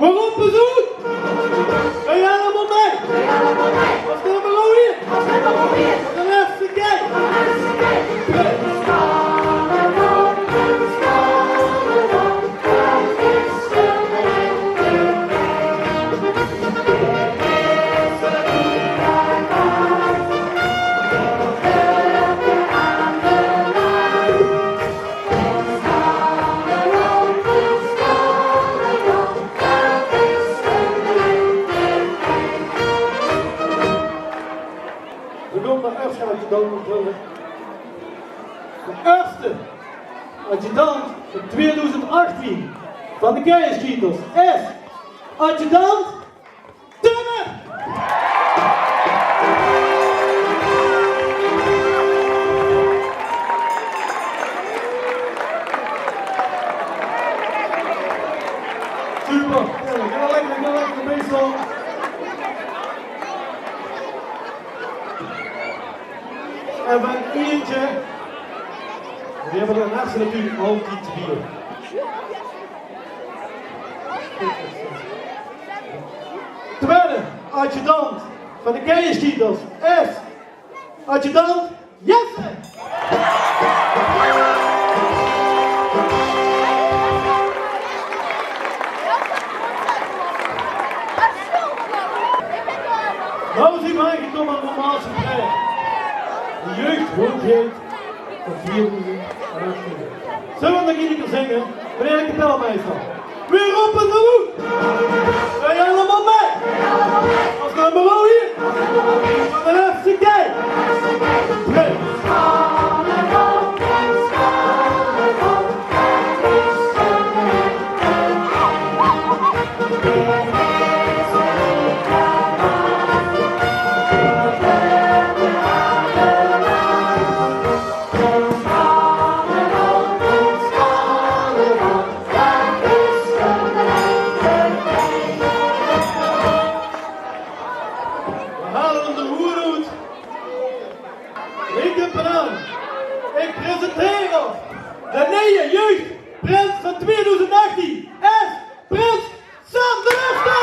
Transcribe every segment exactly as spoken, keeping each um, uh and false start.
Veer rope ze oet! Veer gaon allemaol mei! As nummer één! As de lèste kier! Veer gaon de ierste adjudant onthule. De ierste adjudant van twieëdoezend achttien van de Keiersjchieters is adjudant Timmer! Super! Jao, gaon lekker, gaon lekker, meistal. En van Ientje, die höbbe d'r naast natuurlik altied bie. Twiede adjudant van de Keiersjchieters is adjudant Jesse! Noe zien veer aangekómme aan de normaalste prijs. De jeugdhoogheid van twieëdoezend achttien. Zölle veer nog eine zinge? Meneer de kapelmeister. Veer rope ze oet! Veer gaon allemaol mei! As nummer één! Van de lèste kier! Prins! Veer hale 'm d'r hoed oet. Lieke Penaan, ich presenteer uch de nieje jeugdprins van twieëdoezend achttien. Is prins Sam d'n Ierste!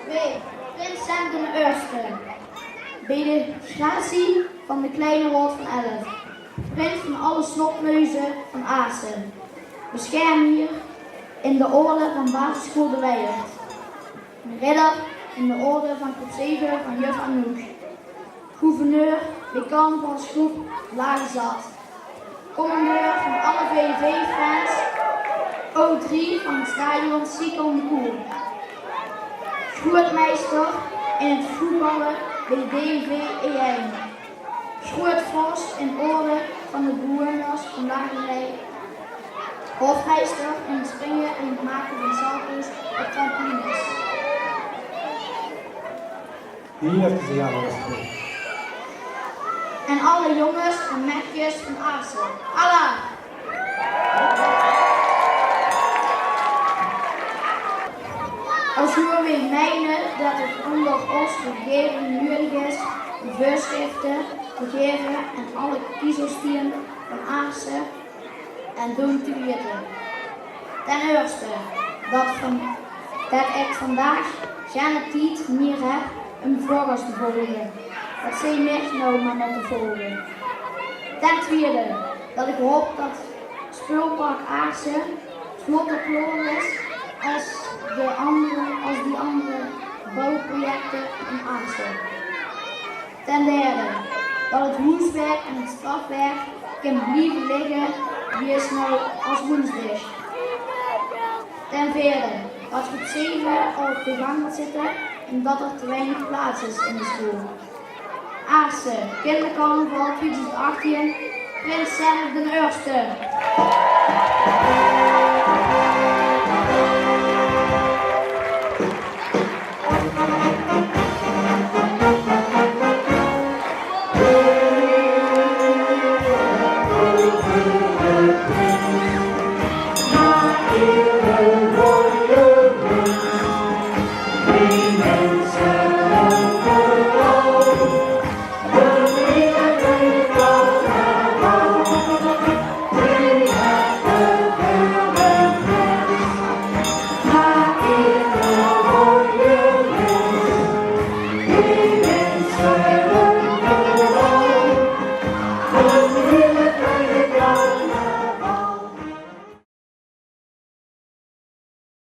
Veer, prins Sam d'n Ierste. Bie de gratie van de kleine raod van elf, prins van alle snotneuze van Aarse, beschermheer in de orde van basisschool De Weijert, ridder in de orde van groep zeven van juf Anouk, gouverneur bie carnavalsgroep Lage Zat, commandeur van alle V V V-fans, O drie van het stadion Sicon de Koel. Grootmeister in het voetballen bij D V E Ein. Grootvorst in orde van de bewoners van Lagerij. Hofmeister in het springen en het maken van salto's op trampolines. Hie höbs se ze, jao, dat is good. En alle jonges en meidjes van Aarse. Alaaf! As veer meine dat het onder ós regering nuuedig is de veurschrifte te gaeve aan alle kiezelstiën van Aarse en doen te wiete. Ten ierste, dat van, dat ich vandaag geine tied mier höb um vlogges te volge. Dat zeen mich noe mer mótte volge. Ten twiede, dat ich haop dat speulpark Aarse vlotter klaor is as de anger, as die anger bouwprojecte in Aarse. Ten derde, dat het hoeswerk en het strafwerk kan blieve ligge wie is noe as woensdig. Ten veerde, dat groep zeven al op de bank mót zitte en dat er te weinig plaats is in de school. Aarse, kindercarnaval twieëdoezend achttien, prins Sam d'n Ierste.